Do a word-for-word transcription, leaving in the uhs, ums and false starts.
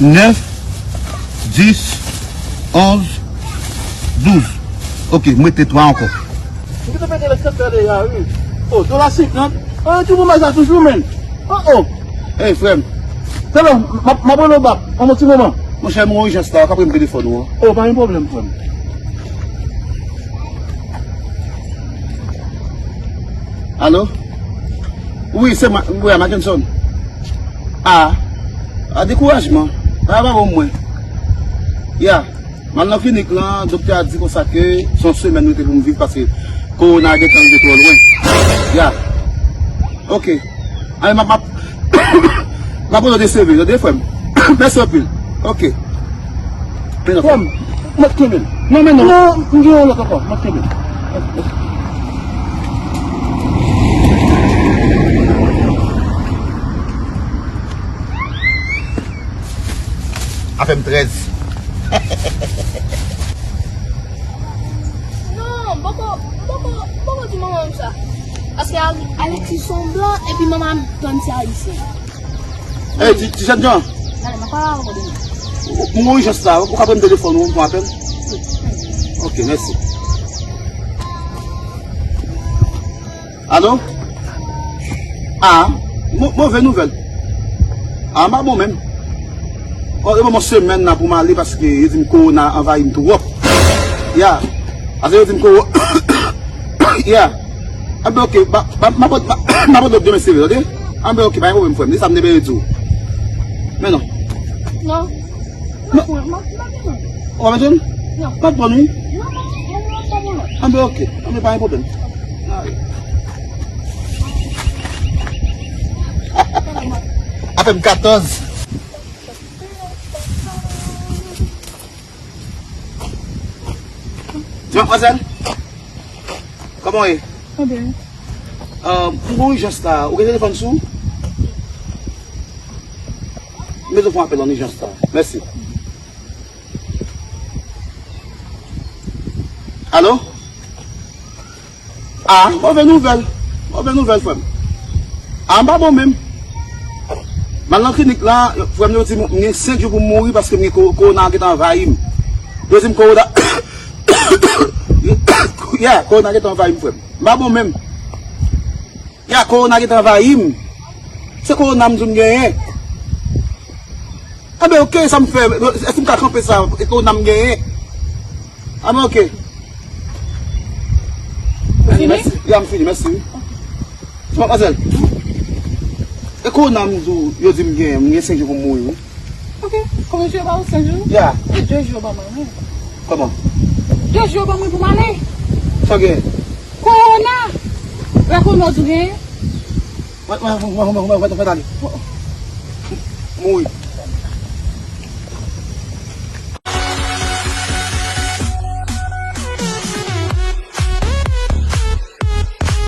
Nèf, dis, onz, douz. Ok, m rete twa ankò. M te pete lè sèt fè deja, wi. O, dola senkant. O, ti moman sa toujou, menn. O, o. Ey, frè m. Tèlè, m ap, m ap rele w bak. An yon ti moman. Monchè, m gon ijans la, w ka pran telefòn ou an? O, pa gen pwoblèm, frè m. Alo? Wi, se mwen, wi, Mackenson. A, a dekourajman. Bagay pa bon pou mwen. Ya, m al nan klinik lan, doktè a di konsa ke se yon semèn m rete pou m viv paske kowona gentan rive twò lwen. Ya. Ok. Ale, m ap, m ap, m ap voye de seve, tande, frè m. Mèsi anpil. Ok. Frè m, mwen kenbe l. Non, men non. Non, m gen yon lòt ankò. Mwen kenbe l. Afè m trèz. Non, m poko, m poko, m poko di manman m sa. Paske Ale-, Alexis se yon blan, epi manman m tann se ayisyen. Ey, ti, ti jènjan. Gade, m ap pale avè w demen. Ou, ou gon ijans la, ou ka pran telefòn ou, ou pran apèl? Ok, mèsi. Alo? A, mo-, move nouvèl. A, m pa bon menm. O, yo ban m yon semèn la pou m ale paske yo di m kowona anvayi m twòp. Ya. Paske yo di m kowo-, ya. Anben, ok, ba, ba, m ap, m ap, m ap rele w demen sere, tande? Anben, ok, pa gen pwoblèm, frè m. Se sa m te vle di w. Men non. Non. Non. M ap pran, m ap, m ap pran. Ou pa bezwen? Non. M ap pran, wi. Non, non, non, non, m ap pran. Anben, ok. Anben, pa gen pwoblèm. Afè m katòz. Di, madmwazèl, kòman w ye? Mwen byen. Euh, m gon ijans la. Ou gen telefòn sou ou? M bezwen fè yon apèl an ijans la. Mèsi. Alo? A, move nouvèl. Move nouvèl, frè m. A, m pa bon menm. M al nan klinik la, frè m, yo di m, m gen senk jou pou m mouri paske m gen ko-, kowona gentan anvayi m. Yo di m kowona, ya, kowona gentan anvayi m, frè m. M pa bon menm. Ya, kowona gentan anvayi m. Se kowona m di w m genyen. Anben, ok, sa m fè? Èske m ka kanpe sa? E kowona m genyen? Anben, ok. Fini? Mèsi. Ya, m fini, mèsi, wi. Madmwazèl, e kowona m di w, yo di m gen, m gen senk jou pou m mouri, wi. Ok, kòman jou yo ba ou senk jou? Ya. E de jou yo ban mwen, wi. Kòman? De jou yo ban mwen pou m ale. Sa w gen? Kowona! Lè kowona w di w genyen? Mwen, mwen, mwen, mwen, mwen, mwen, mwen, ale. Mouri.